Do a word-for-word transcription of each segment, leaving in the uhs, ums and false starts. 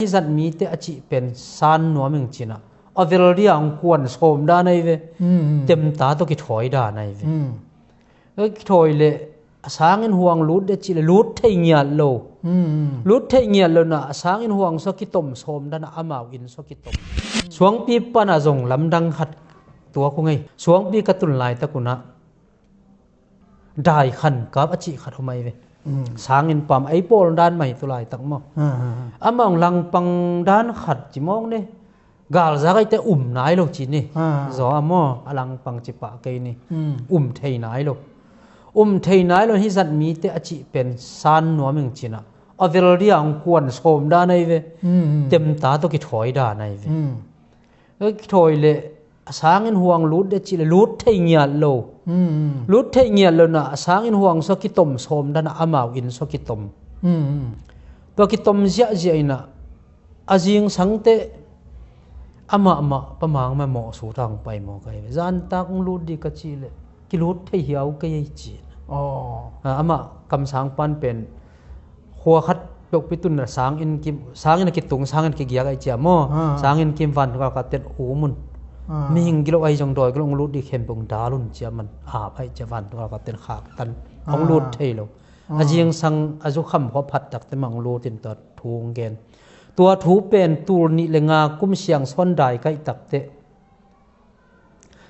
Hih zat mite a cih pen san nuam ing cinah, a vel dia hong kuan sawm dan ahi ve. Mm, mm. Temta tawh kithawi dan ahi ve. Mm. Kithawi leh a sangin huang lut dia cih leh lut thei ngiat lo. Mm, mm. Lut thei ngiat lo nah a sangin huang sua kitom sawm dan ah amau inn sua kitom. Suangpi panah zong lamdang khat tuak uh ngei. Suangpi ka tun laitak unah dai khankap a cih khat om ahi ve. Mm. Sangin pam ei pawl dan mah hi tu laitak maw. Ah, ah, ah. Amah hong langpang dan khat ci mawk ni. Galzak aite um nai lo ci ni. Ah. Zaw a maw, a langpang ci pah kei ni. Mm. Um thei nai lo. Um thei nai lo hih zat mite a cih pen san nuam ing cinah, a vel dia hong kuan sawm dan ahi ve. Mm, mm. Temta tawh kithawi dan ahi ve. Mm. Kithawi leh a sangin huang lut dia cih leh lut thei ngiat lo. Mm, mm. Lut thei ngiat lo nah a sangin huang sua kitom sawm dan ah amau inn sua kitom. Mm, mm. Tua kitom ziahziah inah a zingsang teh amah mah pamang mah mawhsut a hong pai mawk ahi ve. Zantak hong lut dih ka cih leh kilut thei hiau kei ei ci. Aw. Ah, amah kamsang pan pen khua khat peuhpi tunna sanginn kim, sanginn a kitung, sanginn a kigiak ahi cia maw. Ah. Sanginn kim vantung galkapten um un. Ah. Mihing gilo ahi zong dawi gilo hong lut dih khempeuh hong dal un cia man ap ahi cia vantung galkapten khaktan. Hong lut thei lo. Ah. A zingsang a zukham khua phat takte mah hong lut in tua thu hong gen. Tua thu pen tul nih le nga kum siangsawn dai kaih takteh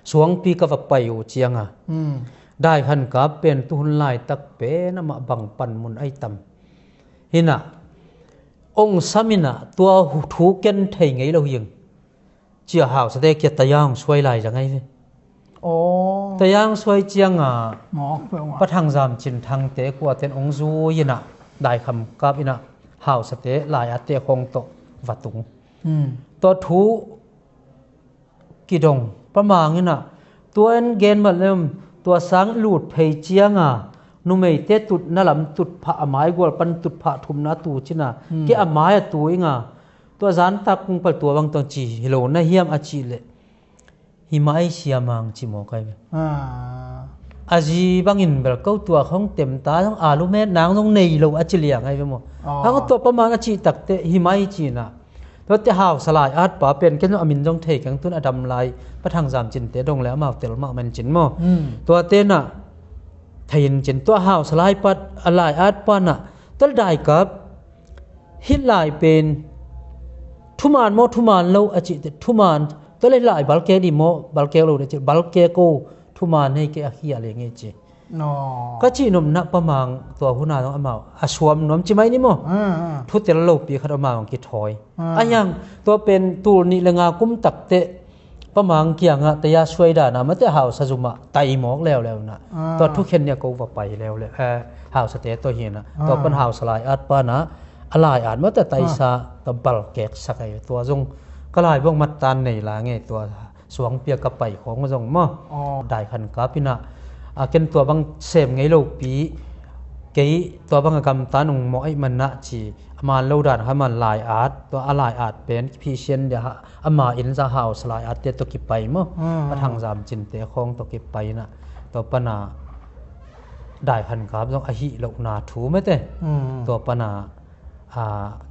Suangpi ka va pai uh cianga, mm, dai khankap pen tuhun laitak pen amah bang panmun ahi tam. Hinah ong sam inah tua hu-, thu ken thei ngei lo hi ing. Cia hausate kia taya hong suai lai zang ahi ve. Aw. Taya hong suai cianga, mawk peuh ah, Pa Thang Zam Cin Thangte kuaten ong zui inah dai khankap inah hausate lai-atte khawng tawh va tung. Mm. Tua thu kidong Pa Mang inah, tua en gen mat lem, tua sang i lut phei cianga numeite tutna lam tutphah a mai gual pan tutphah thumna a tu cina, hmm, kei a mai a tu inga, tua zantak kung pal tua bang tuang ci hi lo na hiam a cih leh, hi mai sia mang ci maw kai ve. Ah. A zi bangin bel ko tua khong temta zong alu met nang zong nei lo a ci liang ai ve maw. Ah. Hang tua Pa Mang a cih takteh hi mai cina. Tuate hausa lai-at pa pen ken a min zong thei keng tun a dam lai Pa Thang Zam Cinte dong le amau tel mahmah in cin maw. Hmm. Tuate na thei in cin tua hausa lai-at pa na tel dai kap hih lai pen thuman maw thuman lo a cihte thuman tel hih lai balkek dih maw balkek lo dih cih balkek ko thuman hei kei a khia le ngei ci. Ka cihnopna Pa Mang tua huna zong amau a suam nuam ci mai ni maw? Ah, ah. Thutel lopi khat amau ang kithawi. Ah. A hiang tua pen tul nih le nga kum takteh Pa Mang kiangah taya suai dana mate hausa zumah tai mawk leuleu na. Ah. Tua thukhen nia ko va pai leuleu. Eh, hausate tua hina. Tua pan hausa lai-at pana a lai-at mate taisa tua balkek sak ai. Tua zong ka lai bawng mattan nei la ngei tua suangpia ka pai khawng zong maw. Aw. Dai khan kapina a ken tua bang sem ngei lopi kei tua bang a gamta nung mawh aih manna ci a man lo dan kha man lai-at tua a lai-at pen phisian dia ama in za hausa lai-at te tua kipai maw. Hmm. Pa Thang Zam Cinte khawng tua kipai na tua pana dai khan kap zong a hih lohna thu mete. Hmm. Tua pana a,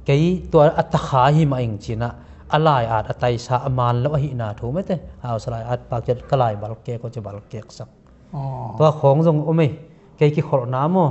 kei tua a takha hi mah ing cina a lai-at a taisa a man lo ahihna thu mete. Hausa lai-at pa kiat ka lai balkek ko ci balkek sak. Aw. Tua khawng zong om ei kei kikholhna maw.